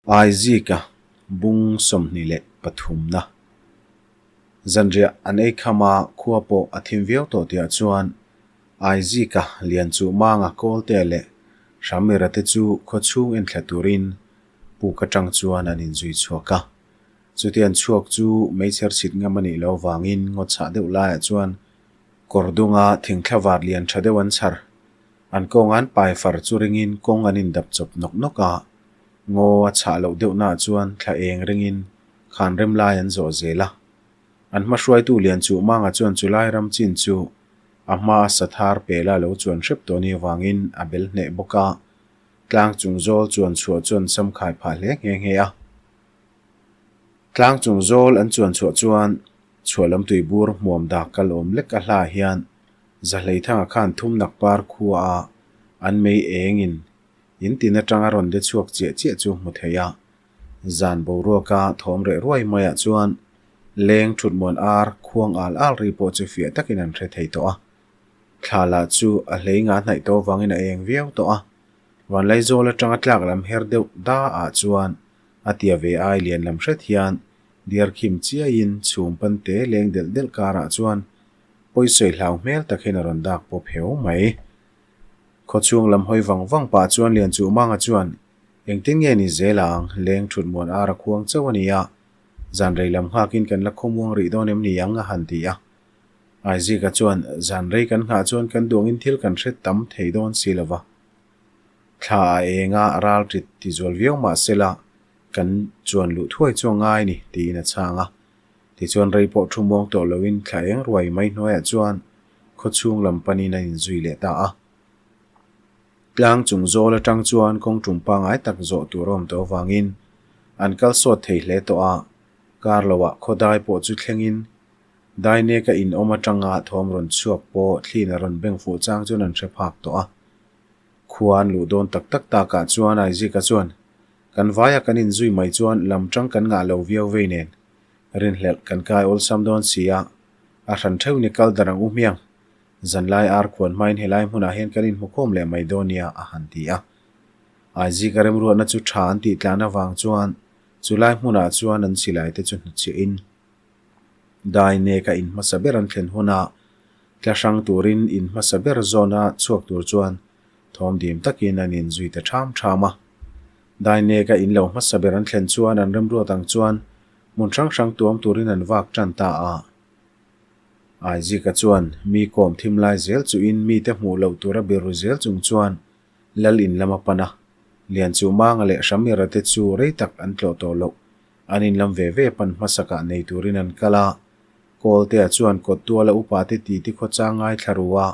Aizika bung 23 na zanriah an ei kham a, khua pawh a thim viau tawh tihah chuan Aizika lian chu Manga Kawltea leh Hramira te chu khaw chhung en thla turin puk atang chuan an inzui chhuak a. Chuti an chhuak chu meichher chhit ngam a nih loh avangin ngaw chhah deuh laiah chuan kawr dunga thingthla var lian tha deuh an chhar. An kawng an pai far chu ringin kawng an indap chawp nawk nawk a. Ngaw a chhah loh deuhnaah chuan thla eng ringin khan rem lai an zawh zel a. An hma hruaitu lian chuh manga chuan chulai ram chin chu a hma a sathar pela lo chuan hrep tawh ni avangin a bel hneh bawk a, tlang chung zawl chuan chhuah chuan sam khai phah hle nghe nghe a. Tlang chung zawl an chuan chhuah chuan chhuah lam tui bur hmuam dak kal awm lek a hla hian Zahleithanga khan thumnak par khua a an mei engin In tin atanga rawn de chhuak chiah chiah chu hmu thei a, zan boruaka thawm reh ruai maiah chuan leng thutmuan ar khuang al al ri pawh chu fiah takin an hre thei tawh a. Thla lah chu a hlei nga hnaih tawh avangin a eng viau tawh a, Vanlaizawl atanga tlak lam her deuh da ah chuan a tia ve ai lian lam hret hian diar khim chiaiin chhum pante leng delh delh karah chuan pawisawi hlau hmel tak hian a rawn dak pawp heu mai. Khawchhung lam hawi vang vang pah chuan Lianchuhmanga chuan, Engtin nge ni zel ang, leng thut muan ar a khuang chauh a ni a, zan rei lam nghakin kan la khawmuang rih dawn em ni ang a han ti a. Aizika chuan, Zan rei kan nghah chuan kan duangin thil kan hre tam thei dawn si lo va. Thla a eng a, ral rit ti zual viau mah sela kan chuan luh thuai chu a ngai ni, tiin a chhang a. Tichuan rei pawh thu muang tawh loin thla eng ruai mai hnuaiah chuan khawchhung lam panin a inzui leh ta a. Tlang chung zawl atang chuan kawng tum pangai tak zawh tur a awm tawh avangin an kal sawt thei hle tawh a, kar loah khawdai pawh chu thlengin Daineka in awm atanga thawm rawn chhuak pawh thlin a rawn beng fuh chang chuan an hre phak tawh a. Khua an luh dawn tak tak takah chuan Aizika chuan, Kan vaia kan inzui mai chuan lam tang kan ngah lo viau vei nen, rinhlelh kan kai awlsam dawn si a, A hran theuh ni kal dar ang u hmiang. Zanlai ar khuan hmain helai hmunah hian kan inhmukhawm leh mai dawn nia a han ti a. Aizika remruatna chu tha an tih tlan avang chuan chulai hmunah chuan an silai te chu hnutchhiahin dai neka in hmasa ber an thlen hunah tla hrang turin in hmasa ber zawna chhuak tur chuan thawm dim takin an inzui ta ṭham ṭham a. Dai neka in lo hmasa ber an thlen chuan an remruat ang chuan Hmun hrang hrang tuam turin an vak tan ta a. Aizika chuan mi kawm thim lai zel chuhin mite hmuh loh tura biru zel chung chuan Lal in lam a pan a. Lianchuhmanga leh Hramira te chu rei tak an tlawh tawh loh. An in lam ve ve pan hmasakah nei turin an kal a. Kawltea chuan kawt tuala upate titi khawchang ngaithla ru a.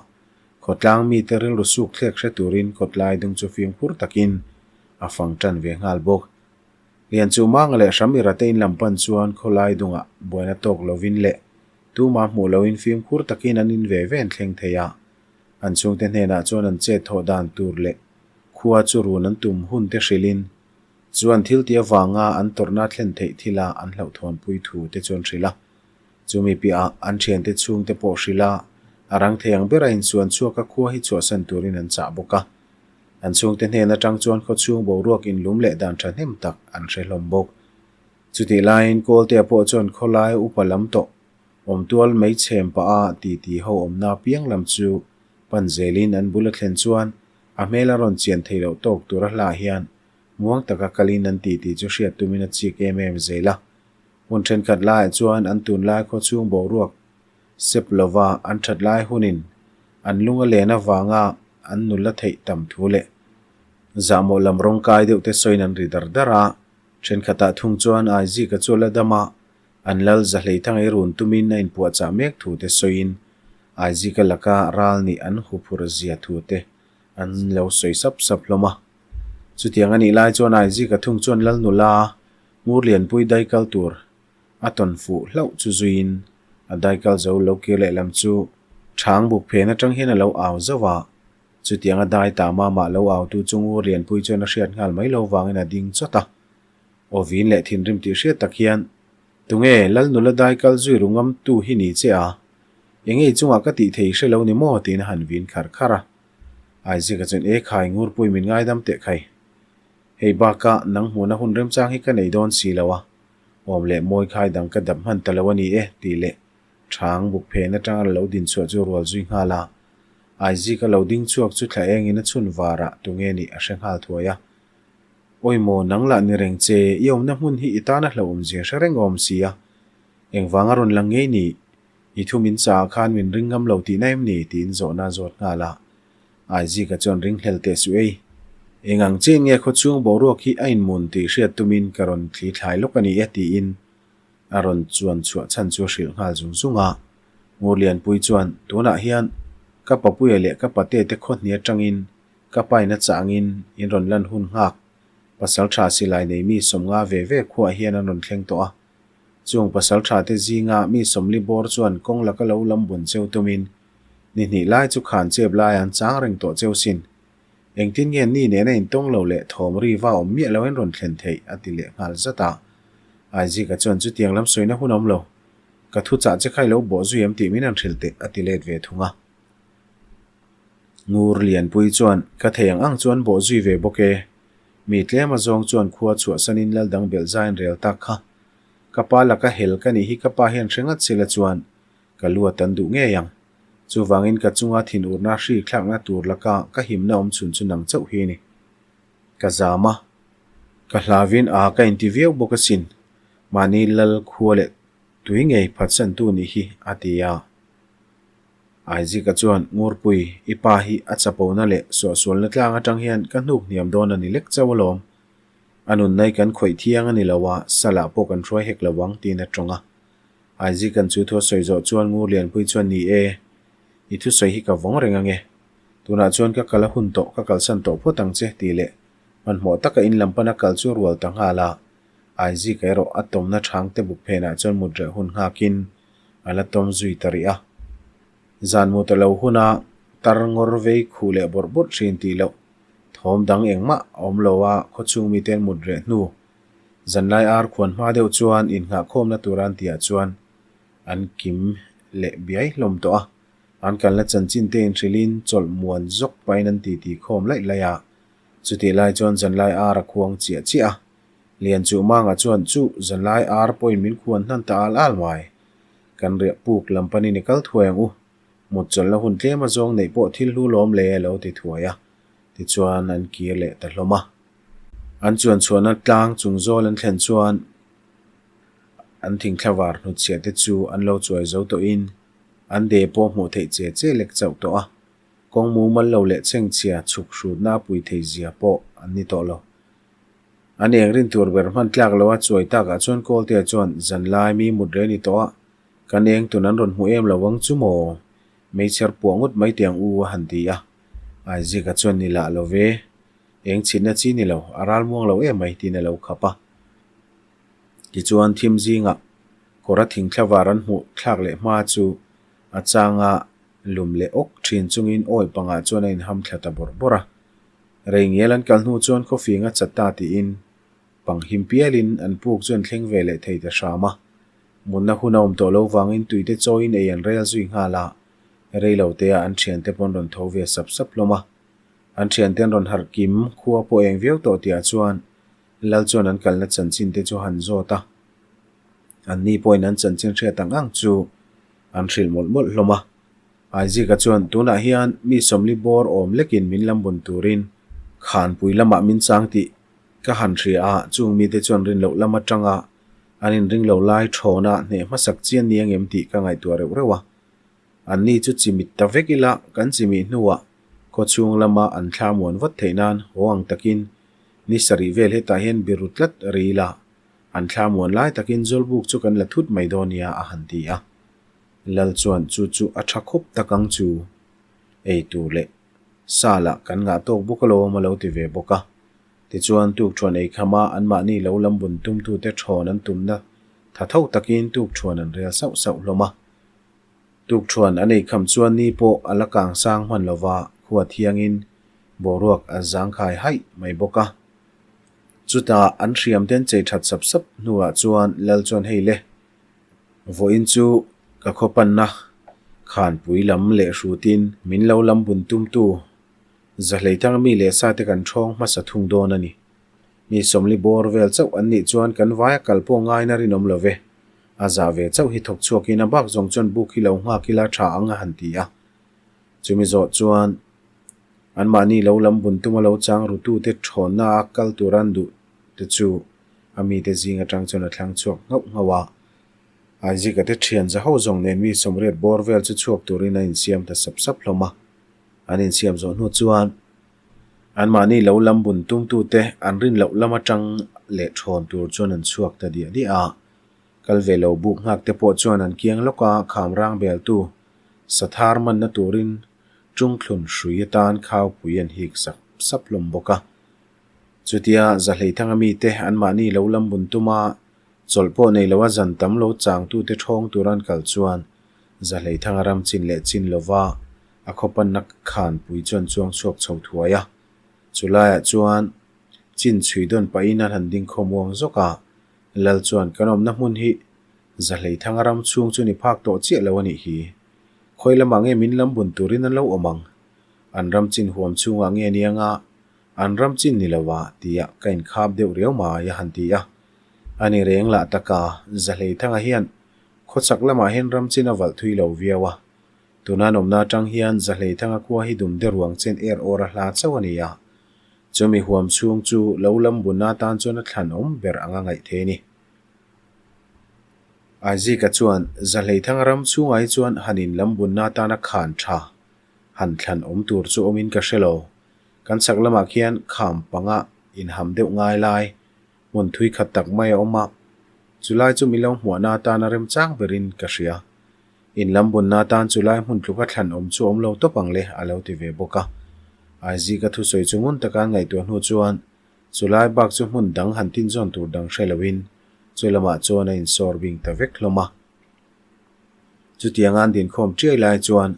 Khawtlang mite rilru suk thlek hre turin kawtlai dung chu fimkhur takin a fang tan ve nghal bawk. Lianchuhmanga leh Hramira te in lam pan chuan khawlai dungah buaina tawk lovin leh tumah hmuh loin fimkhur takin an in ve ve an thleng thei a. An chhungte hnenah chuan an chet thawh dan tur leh khua chu run an tum hun te hrilhin chuan thil ti avanga an tawrhna thlen theih thila an hlauhthawnpui thu te chuan hrilh a. Chumi piahah an thiante chhungte pawh hrilh a, a rang thei ang bera insuan chhuak a khua hi chhuahsan turin an chah bawk a. An chhungte hnen atang chuan khawchhung boruak inlum leh dan thahnem tak an hre hlawm bawk. Chutih laiin Kawltea pawh chuan khawlai upa lam tawh awmtual mai chhem pah a titi ho awmna piang lam chu pan zelin an bul a thlen chuan a hmel a rawn chian theih loh tawk tur a hlah hian muang taka kalin an titi chu hriat tumin a chik em em zel a. Hmun thenkhat laiah chuan an tunlai khawchhung boruak sep lova an that lai hunin an lung a len avanga an nula theih tam thu leh zahmawh lam rawng kai deuh te sawiin an ri dar dar a. Thenkhatah thung chuan Aizika chu la dam a, an lal Zahleithang ei run tumin a inpuahchah mek thu te sawiin Aizika laka ral nih an huphur zia thu te an lo sawi sap sap hlawm a. Chutiang a nih lai chuan Aizika thung chuan lal nula Ngurlianpui daikal tur A tawn fuh hlauh chu zuiin a daikal zo lo kir lehlam chu Thang buk phen atang hian a lo au zauh a. Chutiang a dai ta mama lo autu chu Ngur Lianpui chuan a hriat nghal mai lo vangin a ding chawt a. Aw vin leh thinrim tih hriat tak hian, Tunge Lal nula daikal zui ru ngam tu hi ni che a? Enge i chungah ka tih thei hre lo ni maw? tiin a han vin khar khar a. Aizika chuan, E khai, Ngurpui min ngaidam teh khai. Hei baka nang hmuhna hun remchang hi ka nei dawn si lo a, awm leh mawi khai dang ka dap hman ta lo a ni e, tih leh Chhang buk phen atanga lo din chhuah chu rual zui nghal a. Aizika lo ding chhuak chu thla engin a chhun varah tunge nih a hre nghal thuai a. Awi maw, nang lah ni reng che, i awmna hmun hi i tana hlauhawmzia hre reng awm si a. Engvanga rawn lang ngei ni? I thu min chaah khan min ring ngam lo tihna em ni? tiin zawhna a zawt nghal a. Aizika chuan ring hlel teh suh ei. Eng ang chiah nge khawchhung boruak hi a inmun tih hriat tumin ka rawn thli thlai lawk a ni e tiin A rawn chuan chhuah chhan chu a hrilh nghal zung zung a. Ngurlianpui chuan, Tunah hian ka papuia leh ka pate te khaw hni atangin ka paina changin in rawn lan hun nghak. Pasal tha silai nei mi 50 ve ve khuaah hian an rawn thleng tawh a. Chung pasal tha te zinga mi 40 bawr chuan kawng laka lo lam bun cheu tumin ni hnih lai chu khan chep lai an chang reng tawh cheu sin. Engtin nge ni nena intawng lo leh thawm ri va awm miah lo in rawn thlen theih? a ti leh nghal zat a. Aizika chuan chutiang lam sawina hun awm lo. Ka thu chah che kha i lo bawh zui em tih min han hrilh teh a ti let ve thung a. Ngur Lianpui chuan ka thei ang ang chuan bawh zui ve bawk e. Mi tlem a zawng chuan khua chhuahsanin lal dang belh zaiin rel tak kha. Ka pa laka hel ka nih hi ka pa hian hre ngat sela chuan ka lu a tan duh ngei ang. Chuvangin ka chunga thinurna hri thlakna tur laka ka himna awm chhun chu nang chauh hi a ni. Ka zam a, ka hlavin a ka inti viau bawk asin, mahni lal khua leh tui ngei phatsantu nih hi a ti a. Aizika chuan, Ngurpui, i pa hi a chapona leh suahsualna tlang atang hian ka hnuk hniam dawn a ni lek chauh alawm. A nunnai kan khawih thiang a ni lo a, salah pawh kan hruai hek lo ang, tiin a tawng a. Aizika'n chu thu a sawi zawh chuan Ngurlianpui chuan ni e, i thusawi hi ka vawng reng ange. Tunah chuan ka kal a hun tawh, ka kalsan tawh phawt ang che tih leh hmanhmawh taka in lam pana kal chu rual ta nghal a. Aizika erawh a tawmna chhangte buk phenah chuan mut reh hun nghakin a la tawm zui ta rih a. Zan mut a lo hun a, tar ngawr vei khuh leh bawrh bawrh thin tih loh thawm dang engmah a awm lo a, khawchhung miten mut reh hnu Zanlai ar khuan hma deuh chuan innghahkhawmna tur an tihah chuan an kim leh biai hlawm tawh a, an kalna chanchin te inhrilhin chawlh muan zawk pahin an titi khawm laih laih a. Chutih lai chuan zanlai ar a khuang chiah chiah a, Lianchuh Manga chuan chu zanlai ar pawhin min khuan hnan ta al al mai. Kan riah puk lam panin i kal thuai ang u, mut chawlhna hun tlem a zawng neih pawh thil hlu lawm le a lo ti thuai a, tichuan an kir leh ta hlawm a. An chuan chhuahna tlang chung zawl an thlen chuan an thingthla var hnutchhiah te chu an lo chuai zo tawhin an de pawh hmuh theih che che lek chauh tawh a, kawng mumal lo leh chhengchhia chhuk hrutna a pui thei zia pawh an ni tawh lo. An eng rin tur ber hman tlak lo a chuai takah chuan Kawltea chuan zanlai mi mut rei ni tawh a, kan eng tun an rawn hmu em lo ang chu maw? Meichher puah ngawt mai teh ang u a han ti a, Aizika chuan ni lah lo ve. Eng chhitna chi ni lo, a ral muang lo em mai tiin a lo khap a. Tichuan thim zingah kawra thingthla var an hmuh thlak leh hma chu a changa lum leh awk thin chungin awi pangah chuan a inham thla ta bawrh bawrh a. Rei ngial an kal hnu chuan khawfing a chat ta tiin pang him pialin an puk chu an thleng ve leh thei ta hram a. Munna hun a awm tawh lo vangin tuite chawiin ei an rel zui nghal a, rei lo teah an thiante pawn rawn tho ve sap sap hlawm a. An thiante an rawn harh kim khua pawh eng viau tawh tihah chuan Lal chuan an kalna chanchin te chu han zawt a. An ni pawhin an chanchin hriat ang ang chu an hrilh mawlh mawlh hlawm a. Aizika chuan tunah hian mi 40 bawr awm lekin min lam bun turin khanpui lamah min chang tih ka han hria a, chung mite chuan rin loh lam atanga an inring lo lai thawna hneh hmasak chian ni angem tih ka ngaihtuah reuh reuh a. An ni chu chimit ta vek ila kan chimih hnuah khawchhung lama an thla muan vat theih nan haw ang takin ni sarih vel hetah hian biru tlat ri ila an thla muan lai takin Zawlbuk chu kan la thut mai dawn nia a han ti a. Lal chuan chu chu a tha khawp tak ang chu ei tur leh sa lah kan ngah tawk bawk alawm a lo ti ve bawk a. Tichuan tukthuan ei khama anmahni lo lam bun tumtute thawn an tumna tha tho takin tukthuan an rel sauh sauh hlawm a. Tukthuan an ei kham chuan ni pawh a la kang sang hman lova khua thiangin boruak a zangkhai haih mai bawk a. Chutah an hriam ten chei that sap sap hnuah chuan Lal chuan hei le, vawiin chu ka khaw panna khanpui lam leh hrutin min lo lam bun tumtu Zahleithang mi leh sa te kan thawng hmasa thung dawn a ni. Mi 40 bawr vel chauh an nih chuan kan vaia kal pawh ngaina rinawm lo ve. A zah ve chauh hi thawk chhuakin a bak zawng chuan buk hi lo nghak ila tha ang a han ti a. Chumi zawh chuan anmahni lo lam bun tuma lo chang rutute thawnna a kal tur an duh te chu a mite zing atang chuan a thlang chhuak nghauh nghauh a. Aizika te thian za ho zawng nen mi 80 bawr vel chu chhuak turin a insiam ta sap sap hlawm a. An insiam zawh hnu chuan anmahni lo lam bun tumtute an rin loh lam atang leh thawn tur chuan an chhuak ta diah diah a. Kal ve lo buk nghak te pawh chuan an kiang lawk a, kham rang beltu sathar manna turin tungthlun hrui atan khaupui an hik sap sap hlawm bawk a. Chutia Zahleithanga mite anmahni lo lam bun tuma chawlh pawh nei loa zan tam lo changtute thawng tura an kal chuan Zahleithanga ram chin leh chin lova a khawpanna khanpui chuan chuang chhuak chho thuai a. Chulaiah chuan chin chhui dawn pahin an han ding khawmuang zawk a, Lal chuan kan awmna hmun hi Zahleithanga ram chhung chu ni phak tawh chiah lo a nih hi. Khawi lamah nge min lam bun turin an lo awm ang? An ram chin huam chhungah nge ni anga an ram chin ni lo a tia ka inkhap deuh riau mai a han ti a. A ni reng lah taka Zahleithanga hian khawchhak lamah hian ram chin a valh thui lo viau a. Tuna an awmna atang hian Zahleithanga khua hi dumde ruang chen er awr a hla chauh a ni a. Chumi huam chhung chu lo lam bunna atan chuan a thlan awm ber anga ngaih thei a ni. Aizika chuan Zahleithanga ram chhungah hi chuan han in lam bunna atana khan tha han thlan awm tur chu awmin ka hre lo. Kan chhak lamah khian kham panga inham deuh ngai lai hmun thui khat tak mai a awm a, chulai chu min lo hmuahna atana remchang berin ka hria. In lam bunna atan chu lai hmun tluka thlan awm chu awm lo tawp ang le, a lo ti ve bawk a. Aizika thusawi chu ngun taka an ngaihtuah hnu chuan chu lai bak chu hmun dang han tin zawn tur dang hre loin chu lamah chuan a insawr bing ta vek hlawm a. Chutianga an dinkhawm ṭiai lai chuan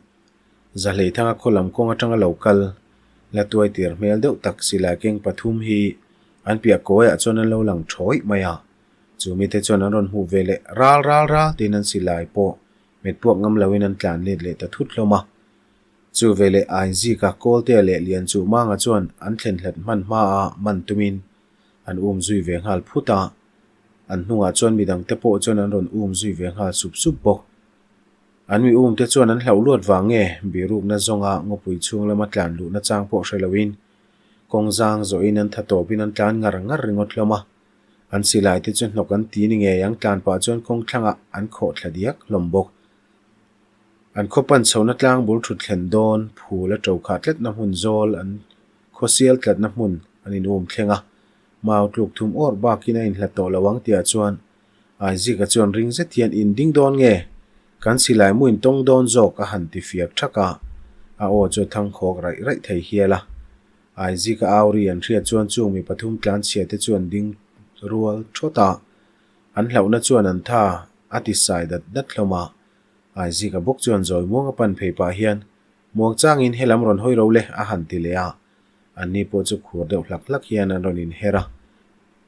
Zahleithanga khaw lam kawng aṭanga lo kal la tuai tir hmel deuh tak silai keng pathum hi an piah kawiah chuan an lo lang ṭhawih mai a. Chu mite chuan an rawn hmuh ve leh ral ral ral tiin an silai pawh met puak ngam loin an tlan let leh ta thut hlawm a. Chu veleh Aizika, Kawltea leh Lianchuhmanga chuan an thlen hlat hman hma a man tumin an um zui ve nghal phut a. An hnungah chuan midangte pawh chuan an rawn um zui ve nghal sup sup bawk. An mi umte chuan an hlauh luat vang nge birukna zawnga ngawpui chhung lama tlan luhna chang pawh hre loin kawng zang zawhin an tha tawpin an tlan ngar ngar ringawt hlawm a. An silai te chu hnawk an ti ni ngei ang tlan pah chuan kawng thlangah an khawh thla diak hlawm bawk. An khaw pan chhohna tlang bul thut thlen dawn phul a to khah tlatna hmun zawl an khaw sial tlatna hmun an in um thleng a. Mau tluk thum awrh bakin a inhlat tawh lo ang tihah chuan Aizika chuan ring zet hian in ding dawn nge? Kan silai mu in tawng dawn zawk a han ti fiak thak a, a aw chu a thangkhawk raih raih thei hial a. Aizika au ri an hriat chuan chung mi pathum tlanchhia te chu an ding rual thawt a, an hlauhna chuan an tha a ti sai dat dat hlawm a. Aizika bawk chuan zawi muang a pan phei pah hian, Muang changin helam rawn hawi ro le a han ti leh a, anni pawh chu khur deuh hlak hlak hian an rawn inher a.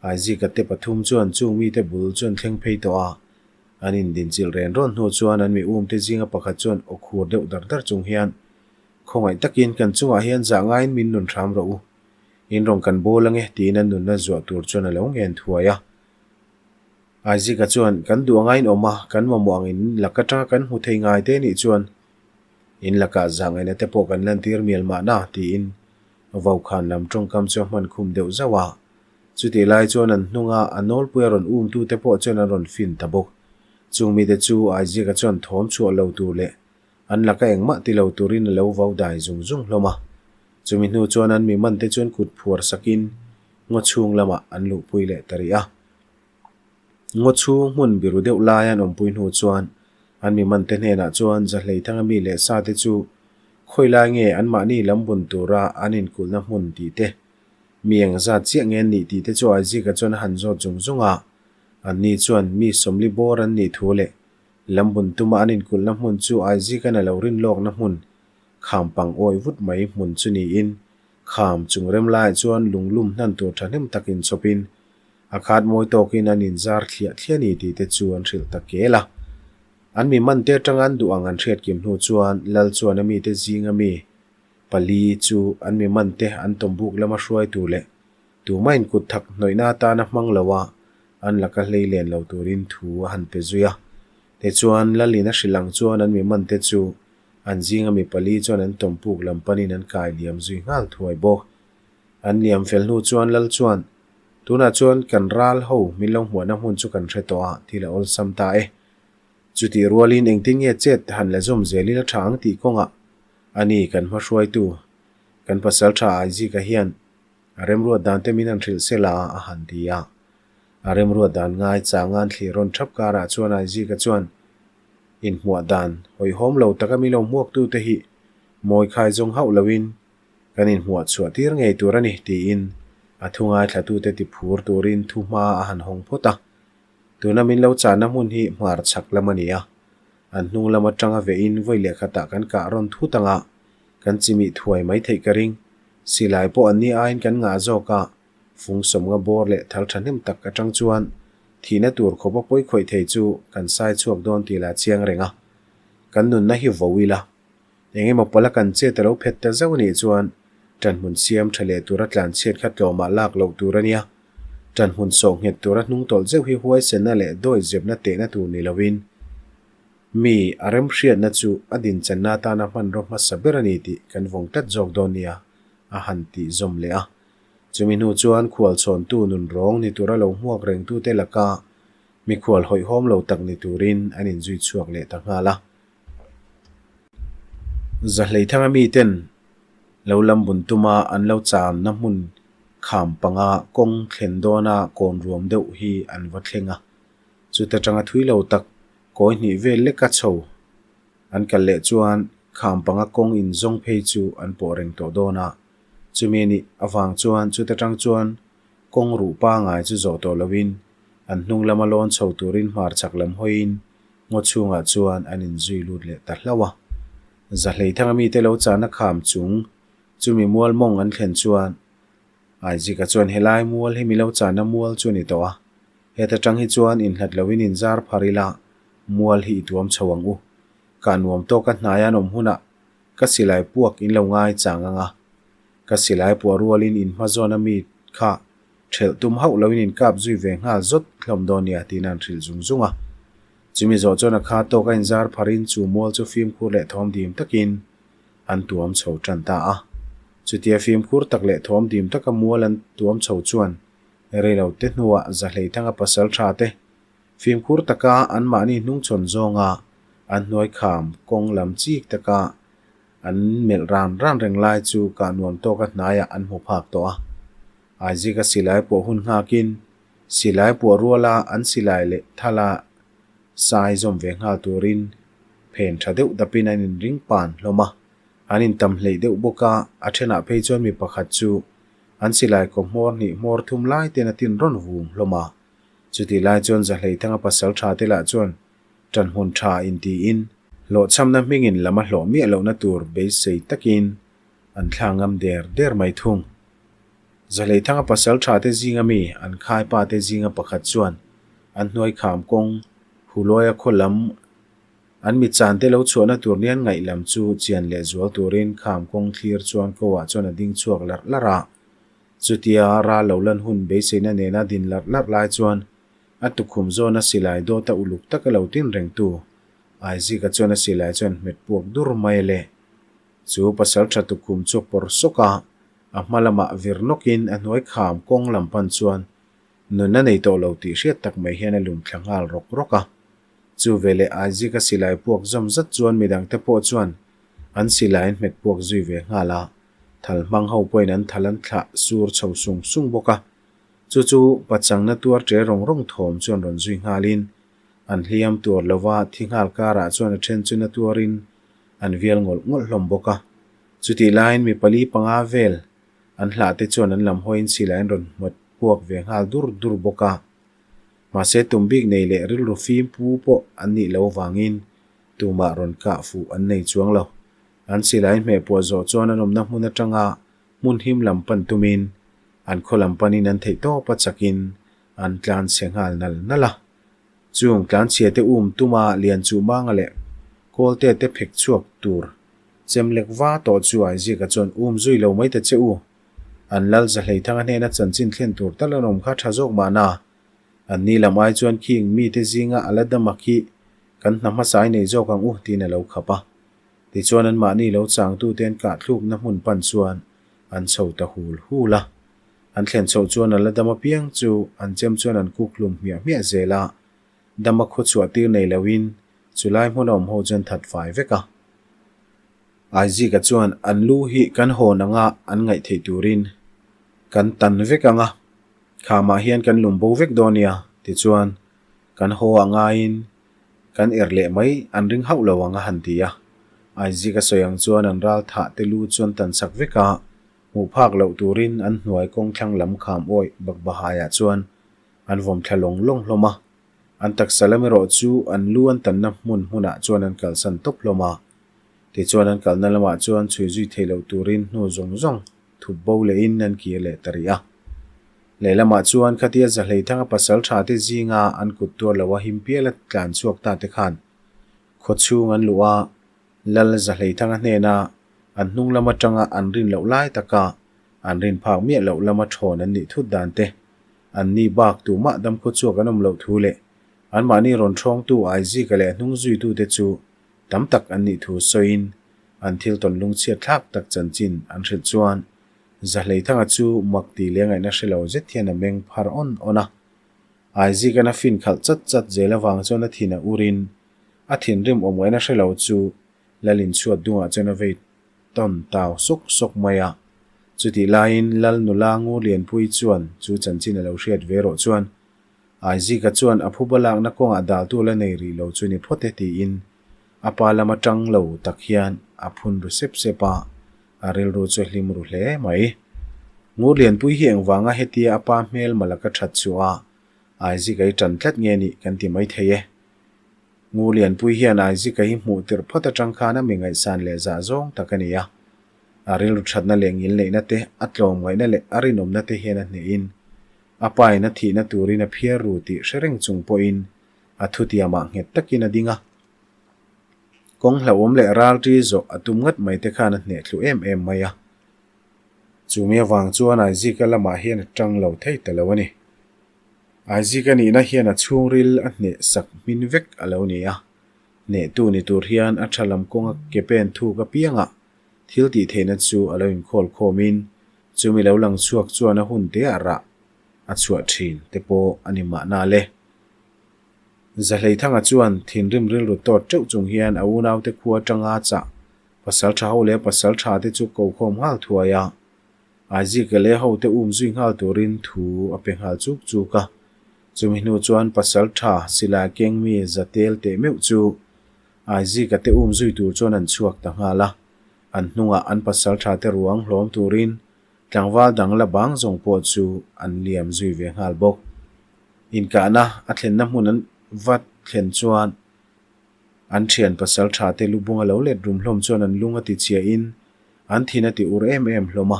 Aizika te pathum chuan chung mite bul chu an thleng phei tawh a, an indinchilh ren rawn hnu chuan an mi umte zinga pakhat chuan aw khur deuh dar dar chung hian, Khawngaih takin kan chungah hian zah ngaiin min nun hram rawh u. In rawn kan bawl ange tiin an nunna zuah tur chuan a lo ngen thuai a. Aizika chuan, Kan duh anga in awm a, kan mamawh ang in lak atanga kan hmu thei ngai te nih chuan in lakah zah ngaihna te pawh kan lantir mial mahna tiin Vaukhan lam tawngkam chu a hman khum deuh zauh a. Chutih lai chuan an hnunga a nawlpui a rawn umtute pawh chuan an rawn fin ta bawk. Chung mite chu Aizika chuan thawm chhuah lo tur leh An laka engmah ti lo turin a lo vau dai zung zung hlawm a. Chumi hnu chuan an mi mante chuan kut phuar sakin ngaw chhung lamah an luhpui leh ta rih a. Ngaw chhung hmun biru deuh lai an awmpui hnu chuan an mi mante hnenah chuan Zahleithanga mi leh sa te chu khawi lai nge anmahni lam bun tura an inkulhna hmun tih te, mi engzat chiah nge an nih tih te chu Aizika chuan a han zawt zung zung a. Anni chuan mi 40 bawr an nih thu leh Lambun tuma an inkulhna hmun chu Aizika'n a lo rin lawkna hmun, kham pang awi vut mai hmun chu niin, kham chung rem laiah chuan lunglum hnan tur thahnem tak inchhawpin a khat mawi tawkin an inzar thliah thliah ni tih te chu an hrilh ta kel a. An mi mante atanga an duh ang an hriat kim hnu chuan Lal chuan a mite zinga mi pali chu an mi mante an tawmbuk lama hruai tur leh. Tumahin kut thak hnawihna atana hmang lo a, an laka hlei len lo turin thu a han pe zui a. Tichuan, Lalin a hrilh ang chuan an mi mante chu an zinga mi pali chuan an tawmpuk lam panin an kai liam zui nghal thuai bawk. An liam fel hnu chuan Lal chuan, Tunah chuan kan ral ho min lo hmuahna hmun chu kan hre tawh a, thil a awlsam ta e. Chutih rualin engtin nge chet han la zawm zel ila tha ang tih kawngah a ni kan hmahruaitu, kan pasal tha Aizika hian a remruat dan te min han hrilh se la a han ti a. A remruat dan ngai changa'n thlir rawn thap karah chuan Aizika chuan inhmuah dan hawihhawm lo taka mi lo hmuaktute hi mawi khai zawng hauh loin kan inhmuah chhuah tir ngei tur a ni tiin a thu ngaithlatute ti phur turin thu hma a han hawng phawt a. Tuna min lo chahna hmun hi hmar chhak lam a ni a, an hnung lam atanga vehin vawi leh khatah kan kah rawn thut anga kan chimih thuai mai theih ka ring. Silai pawh an ni aiin kan ngah zawk a, fung sawmnga bawr leh thal thahnem tak atang chuan thihna tur khawpa pawi khawih thei chu kan sai chhuak dawn tih lah chiang reng a. Kan nunna hi vo ila. Eng emaw pawla kan chet a lo phet ta zauh anih chuan ṭanhmun siam ṭha leh tura tlanchhiat kha tlawmah lak loh tur a nia. Ṭanhmun sawh nghet tura hnung tawlh zeuh hi huaisenna leh dawi zepna tehna tur ni loin mi a remhriatna chu a dinchanna atana hmanraw hmasa ber a ni tih kan vawng tlat zawk dawn nia a han tih zawm leh a. Chumi hnu chuan khualchhawntu nun rawng ni tura lo hmuak rengtute laka mikhual hawihhawm lo tak ni turin an inzui chhuak leh ta nghal a. Zahleithanga miten lo lam bun tuma an lo channa hmun kham panga kawng thlen dawna kawn ruam deuh hi an va thleng a. Chuta tanga thui lo tak kawi hnih vel leka chho an kal leh chuan kham panga kawng inzawng phei chu an pawh reng tawh dawn a. Chumi anih avang chuan chuta tang chuan kawng ruh pangai chu zawh tawh loin an hnung lama lawn chho turin hmarchhak lam hawiin Ngaw chhungah chuan an inzui lut leh ta hlauh a. Zahleithanga mite lo chahna kham chung chumi mual mawng an thlen chuan Aizika chuan helai mual hi mi lo chahna mual chu a ni tawh a, heta tang hi chuan inhlat loin inzar phar ila mual hi i tuam chho ang u. Ka nuam tawka hnai an awm hunah ka silai puak in lo ngai chang ang a, ka silai puah rualin in hmazawn a mi kha Ṭhelh tum hauh loin inkap zui ve nghal zawt hlawm dawn nia tiin an hrilh zung zung a. Chumi zawh chuan a kha tawk a inzar pharin chu mual chu fimkhur leh thawm dim takin an tuam chho ṭan ta a. Chutia fimkhur tak leh thawm dim taka mual an tuam chho chuan reilo te hnuah Zahleithanga pasal ṭha te fimkhur taka anmahni hnungchhawn zawnga an hnuai kham kawng lam chik taka an melh ran ran reng lai chu kah nuam tawka hnaiah an hmu phak tawh a. Aizika silai puah hun nghakin silai puah ruala an silai leh thala sai zawm ve nghal turin phen tha deuh dapin an inring pan hlawm a. An intam hleih deuh bawk a, a thenah phei chuan mi pakhat chu an silai kaw hmawr hnih hmawr thum lai ten a tin rawn vung hlawm a. Chutih lai chuan Zahleithanga pasal tha te lah chuan tanhmun tha intiin hlawhchhamna hmingin lam a hlawh miah lohna tur beisei takin an thla ngam der der mai thung. Zahleithanga pasal tha te zinga mi an khai pa te zinga pakhat chuan an hnuai kham kawng Huluaia khaw lam an mi chan te lo chhuahna tur nian ngaih lam chu chian leh zual turin kham kawng thlir chuan ko ah chuan a ding chhuak larh larh a. Chutia ral lo lan hun beiseina nena din larh larh lai chuan a tukhum zawna silai dawta uluk taka lo tin rengtu Aizika chuan a silai chuan hmet puak dur mai le. Chu pasal tha tukhum chu a pawr sawk a, a hma lamah vir nawkin a hnuai kham kawng lam pan chuan nun a nei tawh lo tih hriat tak mai hian a lum thla nghal rawk rawk a. Chu veleh Aizika silai puak zawm zat chuan midangte pawh chuan an silai an hmet puak zui ve nghal a, thal hmang ho pawhin an thal an thlah sur chho sung sung bawk a. Chu chu pachangna tuar ṭe rawng rawng thawm chuan rawn zui nghalin an hliam tuar lova thi nghal karah chuan a ṭhen chu na tuarin an vial ngawlh ngawlh hlawm bawk a. Chutih laiin mi pali panga vel an hlah te chuan an lam hawiin silai an rawn hmawt puak ve nghal dur dur bawk a. Mahse tum bik nei leh rilru fim pu pawh an nih lo vangin tumah rawn kah fuh an nei chuang lo. An silai hmeh puah zawh chuan an awmna hmun atanga hmun him lam pan tumin an khaw lam panin an theih tawp a chakin an tlan chhe nghal nal nal a. Chung tlanchhia te um tuma lian chu manga leh kawlte te phek chhuak tur chem lek va tawh chu Aizika chuan um zui lo mai ta che u. An lal Zahleithanga hnena chanchin thlen tur tal an awm kha tha zawk mahna. An ni lam ai chuan khing mite zinga a la dam a khi kan hna hmasa ai nei zawk ang u tiin a lo khap a. Tichuan anmahni lo changtute an kahthlukna hmun pan chuan an chho ta hul hul a. An thlen chhoh chuan a la dam apiang chu an chem chuan an kuk hlum hmiah hmiah zel a, dama khawchhuah tir nei loin chulai hmun a awm ho chuan that fai vek a. Aizika chuan an lu hi kan hawn anga an ngaih theih turin kan tan vek anga, khamah hian kan lum bo vek dawn nia tichuan kan haw a ngaiin kan er leh mai an ring hauh lo ang a han ti a. Aizika sawi ang chuan an ral thah te lu chuan tan chak vek a, Hmuh phak loh turin an hnuai kawng thlang lam kham awih Bakbahaiah chuan an vawm thla lawng lawng hlawm a. An taksa lam erawh chu an lu an tanna hmun hmunah chuan an kalsan tawp hlawm a. Tichuan an kalna lamah chuan chhui zui thei loh turin hnu zawng zawng thup bo lehin an kir leh ta rih a. Lehlamah chuan khatia Zahleithanga pasal tha te zinga an kut tuar loha him piala tlan chhuak ta te khan khawchhung an luh a, Lal Zahleithanga hnena an hnung lam atanga an rin loh lai taka an rin phak miah loh lama thawn an nih thut dan te, an ni bak tumah damkhaw chhuak an awm loh thu leh anmahni rawn thawngtu Aizika leh a hnung zuitute chu tam tak an nih thu sawiin an thil tawn lungchhiat thlak tak chanchin an hrilh chuan Zahleithanga chu mak tih leh ngaihna hre lo zet hian a meng phar awn awn a. Aizika'n a fin khalh chat chat zel avang chuan a thin a urin A thinrim awm ngaihna hre lo chu Lal inchhuat dungah chuan a vei tawn tau sawk sawk mai a. Chutih laiin Lal nula ngur lianpui chuan chu chanchin a lo hriat ve rawh chuan Aizika chuan a phuba lakna kawngah daltu la nei rih lo chu ni phawt e tiin a pa lama tang lo tak hian a phun ru sep sep a, a rilru chu a hlim ru hle mai. Ngur lianpui hi engvanga hetia a pa hmel malaka that chu a Aizika i tan tlat nge nih kan ti maithei e. Ngu Lianpui hian Aizika hi hmuh tirh phawt atang khan a mi ngaihsan leh zah zawng tak a ni a. A rilru thatna leh ngilneihna te, a tlawmngaihna leh a rinawmna te hian a hnehin a pa in a thihna turin a phiar ru tih hre reng chung pawhin a thutiamah nghet takin a ding a. Kawng hlauhawm leh ralṭi zawh a tum ngat mai te khan a hneh thlu em em mai a. Chumi avang chuan Aizika lamah hian a ṭang lo thei ta lo a ni. Aizika nihna hian a chhungril a hneh sak hmin vek a lo ni a, hnehtu ni tur hian a tha lam kawnga ke pen thuk apiangah thil tih theihna chu a lo inkhawl khawmin chumi lo lang chhuak chuan a hun teah rah a chhuah thin te pawh a ni mahna le. Zahleithanga chuan thinrim rilru tawt teuh chung hian a unaute khua atanga chah pasal tha ho leh pasal tha te chu ko khawm nghal thuai a. Aizika leh hote um zui nghal turin thu a pe nghal chuk chuk a. Chumi hnu chuan pasal tha silai keng mi za tel teh meuh chu Aizika te um zui tur chuan an chhuak ta nghal a. An hnungah an pasal tha te ruang hlawm turin tlangval dang la bang zawng pawh chu an liam zui ve nghal bawk. Inkahna a thlenna hmun an va thlen chuan An thian pasal tha te lubung a lo let rum hlawm chuan an lung a ti chhiahin an thin a ti ur em em hlawm a.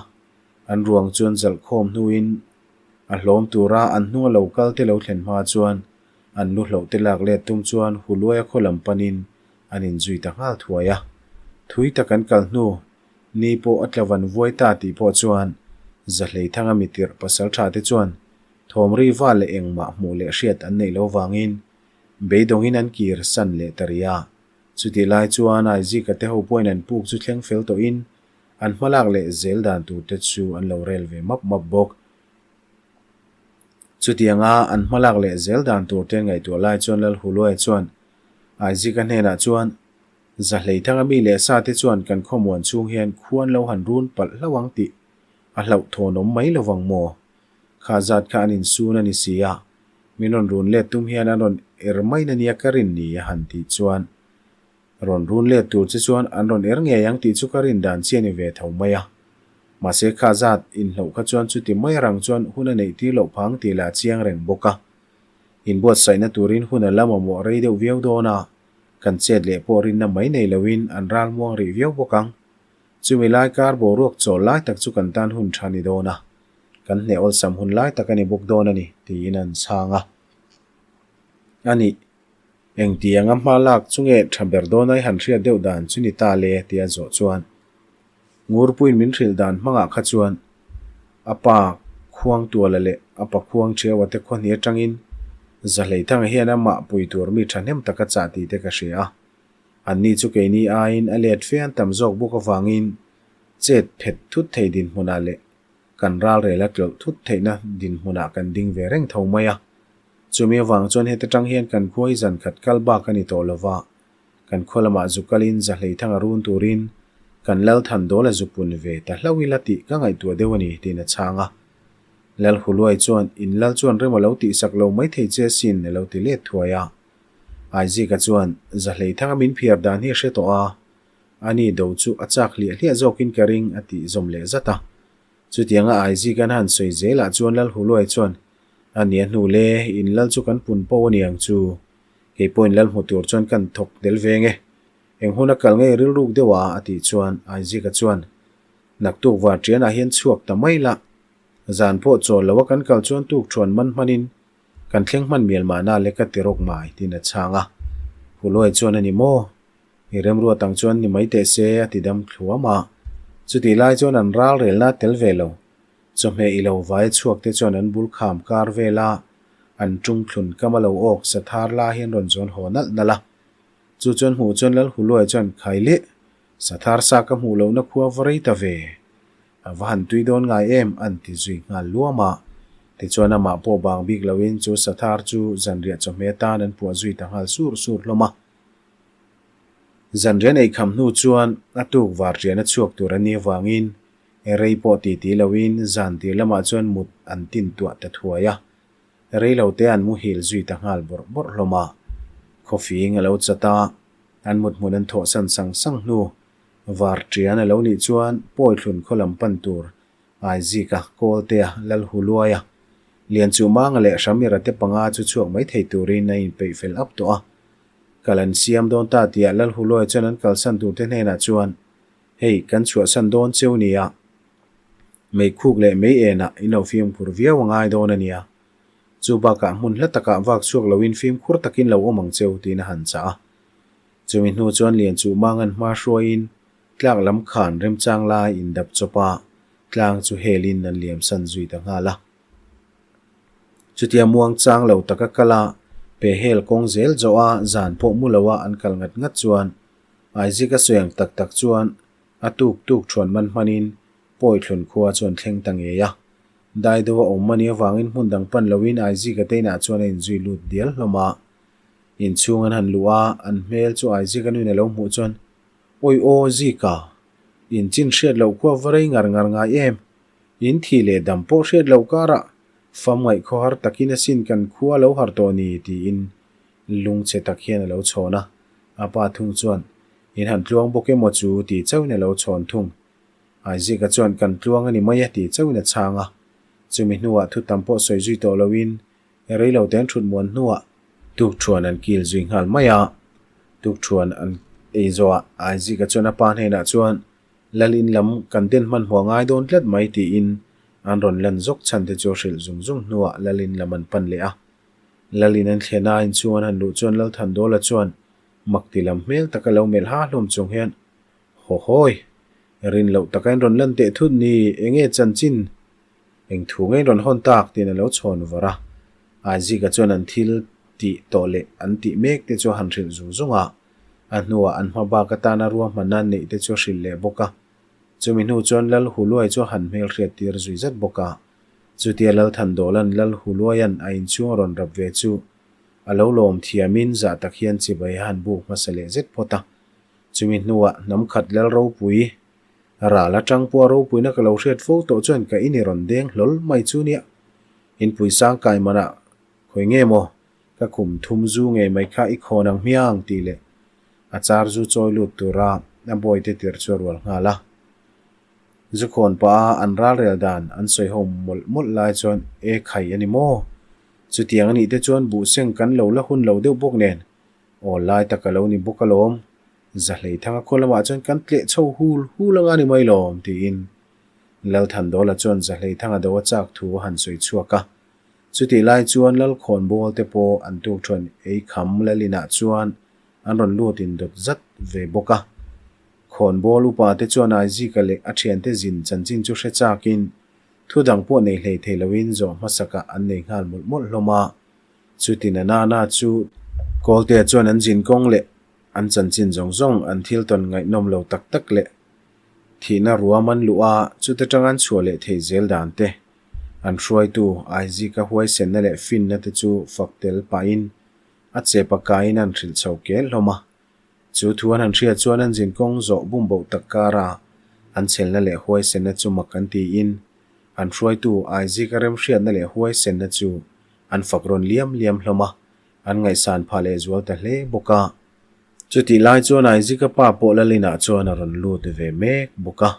An ruang chuan zalh khawm hnuin a hlawm tura an hnung a lo kal te lo thlen hma chuan an lu hloh te lak let tum chuan Huluaia khaw lam panin an inzui ta nghal thuai a. Thui tak an kal hnu ni pawh a tla van vuai ta tih pawh chuan Zahleithanga mitirh pasal tha te chuan thawmri va leh engmah hmuh leh hriat an neih lo vangin Beidawngin an kir san leh ta rih a. Chutih lai chuan Aizika te ho pawhin an puk chu thleng fel tawhin an hmalak leh zel dan tur te chu an lo rel ve map map bawk. Chutianga an hmalak leh zel dan tur te an ngaihtuah lai chuan Lalhuluaia chuan Aizika hnenah chuan, Zahleithanga mi leh sa te chuan kan khawmuan chhung hian khuan lo han run palh hlauh ang tih a hlauhthawnawm mai lovang maw? Kha zat kha an insun a ni si a, Min rawn run let tum hian an rawn er mai na nia ka rin ni a han tih chuan rawn run let tur che chuan an rawn er ngei ang tih chu ka rin dan chi a ni ve tho mai a. Mahse kha zat inhloh kha chuan chuti mai rang chuan hun a neih tir loh phang tih lah chiang reng bawk a. Inbuatsaihna turin hun a la mamawh rei deuh viau dawn a, kan chet leh pawh rinna mai nei loin an ralmuang rih viau bawk ang. Chumi lai kar boruak chawl lai tak chu kan tan hun tha ni dawn a. Kan hneh awlsam hun lai tak a ni bawk dawn a ni, tiin an chhang a. A nih, engtianga hma lak chu nge tha ber dawn ai han hriat deuh dan chu ni ta le? tia zawh chuan Ngurpuiin min hrilh dan hmangah kha chuan. A pa Khuangtuala leh a pa Khuangṭhiaua te khaw hnih aṭangin Zahleithanga hian amah pui tur mi ṭhahnem tak a chah tih te ka hria a. Anni chu keini aiin a let fe an tam zawk bawk avangin chet phet thut thei dinhmunah leh kan ralrel a tlawlh thut theihna dinhmunah kan ding ve reng tho mai a. Chumi avang chuan heta tang hian kan khua hi zan khat kal bak a ni tawh lova, kan khua lamah zu kalin Zahleithanga run turin kan Lal Thandawla zu pun ve ta hlauh ila tih ka ngaihtuah deuh a ni tiin a chhang a. Lal Huluai chuan in Lal chuan rem a lo tihsak lo mai thei che asin a lo ti let thuai a. Aizika chuan Zahleithanga min phiar dan hi a hre tawh a, ani do chu a chak hliah hliah zawkin ka ring a tih zawm leh zat a. Chutianga Aizika'n a han sawi zelah chuan Lal Huluai chuan A nia hnu le, in lal chu kan pun po a niang chu. Kei pawhin lal hmu tur chuan kan thawk del veng e. Eng hun a kal ngei rilruk deuh a a tih chuan Aizika chuan Naktuk var ṭianah hian chhuak ta mai la. Zan pawh chawl lo a kan kal chuan tuk ṭhuan man hmanin kan thleng hman mial mahna le ka ti rawk mai tiin a chhang a. Huluai chuan a ni maw? I remruat ang chuan ni mai teh se a ti dam thluam a. Chutih lai chuan an ral relna a tel ve lo. Chawhmeh i lo vai chhuak te chuan an bul kham kar vel a, an ṭung thlun kam a lo awk sathar la hi an rawn zawn haw nalh nalh a. Chu chuan hmuh chuan Lal Huluai chuan khai leh sathar sa ka hmuh lohna khua va rei ta ve. A va han tui dawn ngai em an ti zui nghal luam a. Tichuan amah pawh bang bik loin chu sathar chu zanriah chawhmeh atan an puah zui ta nghal sur sur hlawm a. Zanriah nei kham hnu chuan a tuk var rian a chhuak tur a nih avangin rei pawh ti ti loin zan tir lamah chuan mut an tin tuah ta thuai a. Rei lo te an muhil zui ta nghal bawrh bawrh hlawm a. Khawfing a lo chat a, an mut hmun an thawh san sang sang hnu var ṭian a lo nih chuan Pawithlun khaw lam pan tur Aizika, Kawltea, Lalhuluaia, Lianchuhmanga leh Hramira te panga chu chhuak mai thei turin a inpeih fel ap tawh a. Kal an siam dawn ta tihah Lalhuluaia chuan an kalsan turte hnenah chuan, Hei, kan chhuahsan dawn cheu nia. Meikhuk leh mei enah in lo fimkhur viau a ngai dawn a nia. Chu bakah hmun hla takah vak chhuak loin fimkhur takin lo awm ang cheu tiin a han chah a. Chumi hnu chuan Lianchuhmanga'n hma hruaiin tlak lam khan remchang lai indap chawp a, tlang chu helin an liamsan zui ta nghal a. Chutia muang chang lo taka kal a, pe hel kawng zel zawh a, zan pawh mu lo a an kal ngat ngat chuan Isaac a sawi ang tak tak chuan a tuk tuk thuan man hmanin Pawithlun khua chu an thleng ta ngei a. Daido a awm mani avangin hmun dang pan loin Isaac a te inah chuan a inzui lut dial hlawm a. Inchhung an han luh a, an hmel chu Isaac a nuin a lo hmuh chuan, Awi aw, Zika! Inchin hriat loh khua va rei ngar ngar ngai em? In thih leh dam pawh hriat loh karah fam ngaih khawhar takin asin kan khua lo har tawh ni tiin lungchhe tak hian a lo chhawn a. A pa thung chuan, In han tluang bawk emaw chu tih chauhin a lo chhawn thung. Aizika chuan kan tluang a ni mai a tih chauhin a chhang a. Chumi hnuah thu tam pawh sawi zui tawh loin rei lo te an thut muan hnuah tukṭhuan an kil zui nghal mai a. Tukṭhuan an ei zawhah Aizika chuan a pa hnenah chuan, Lal in lam kan den hmanhmawh ngai dawn tlat mai tiin an rawn lan zawk chhan te chu a hrilh zung zung hnuah Lal in lam an pan leh a. Lal in an thlen a, inchhung an han luh chuan Lal Thandawla chuan mak ti lam hmel taka lo melh ha hlawm chung hian, Haw hawi! Rin loh taka in rawn lan teh thut ni, enge chanchin? Eng thu nge in rawn hawn tak? tiin a lo chhawn vawrh a. Aizika chuan an thil tih tawh leh an tih mek te chu a han hrilh zung zung a. A hnuah an hma bak atana ruahmanna neih te chu a hrilh leh bawk a. Chumi hnu chuan Lal Huluai chu a han hmelhriat tir zui zat bawk a. Chutia Lal Thandawla'n Lal Huluaia'n a inchhung a rawn rap ve chu a lo lawm thiamin zah tak hian chibai a han buk hmasa leh zet phawt a. Chumi hnuah hnam khat Lal ropui ral atang pawh a ropuina ka lo hriat fo tawh chuan ka in i rawn deng hlawl mai chu nia. Inpui sang kai manah khawi nge maw? Ka kum thum zu ngei mai kha i khawn ang hmiang tih leh a char zu chawi lut tura a bawite tir chu a rual nghal a. Zu khawn pah a an ralrel dan an sawi ho mawlh mawlh lai chuan e khai a ni maw? Chutiang a nih te chuan buhseng kan lo la hun lo deuh bawk nen aw lai tak a lo ni bawk alawm. Zahleithanga khaw lamah chuan kan tleh chho hul hul anga ni mai lawm tiin Lalthandawla chuan Zahleithanga do a chak thu a han sawi chhuak a. Chutih lai chuan Lalkhawnbawl te pawh an tuk thuan ei kham Lalinah chuan an rawn lut in dawt zat ve bawk a. Khawnbawl upa te chuan Aizika leh a thiante zin chanchin chu hre chakin. Thu dang pawh nei hlei thei loin zawh hmasakah an nei nghal mawlh mawlh hlawm a. Chuti na na na chu Kawltea chuan an zin kawng leh an chanchin zawng zawng an thil tawn ngaihnawm lo tak tak leh thihna ruam an luh a, chuta tang an chhuah leh theih zel dan te, an hruaitu Aizika huaisenna leh finna te chu fak tel pahin a chepa kaiin an hrilh chho kel hlawm a. Chu thu an han hriat chuan an zin kawng zawh bum boh tak kara an chhelna leh huaisenna chu mak an tiin an hruaitu Aizika remhriatna leh huaisenna chu an fak rawn liam liam hlawm a, an ngaihsan phah leh zual ta hle bawk a. Chutih lai chuan Aizika pa pawh Lalinah chuan a rawn lut ve mek bawk a.